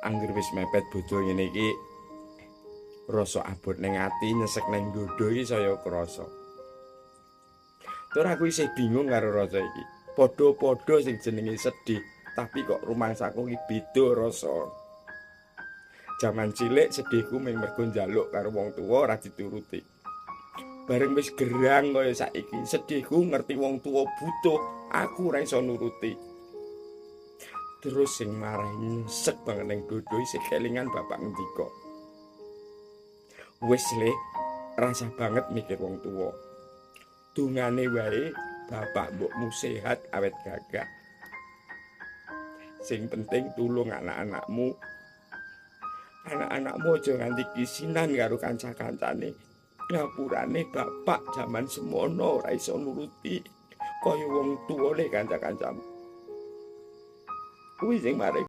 Angger wis mepet bodho ngene iki, rasa abot ning ati, nyesek ning dodo iki saya krasa. Tur aku isih bingung karo rasa iki. Padha-padha sing jenenge sedih, tapi kok rumangsaku iki beda rasa. Jaman cilik sedihku mung mergo njaluk karo wong tuwa ora dituruti. Bareng wis gerang kaya saiki, sedihku ngerti wong tuwa butuh, aku ora iso nuruti. Terus sing marai nyesek banget ning dodo isih kelingan bapak ngendika. Wis le, rasa banget mikir wong tuwa. Dungane wae bapak mbokmu sehat awet gagah. Sing penting tulung anak-anakmu. Anak-anakmu aja nganti kisinan karo kanca-kancane. Ngapurane bapak jaman semono ora iso nuruti kaya wong tuwane kanca-kancamu. Kuwi sing marai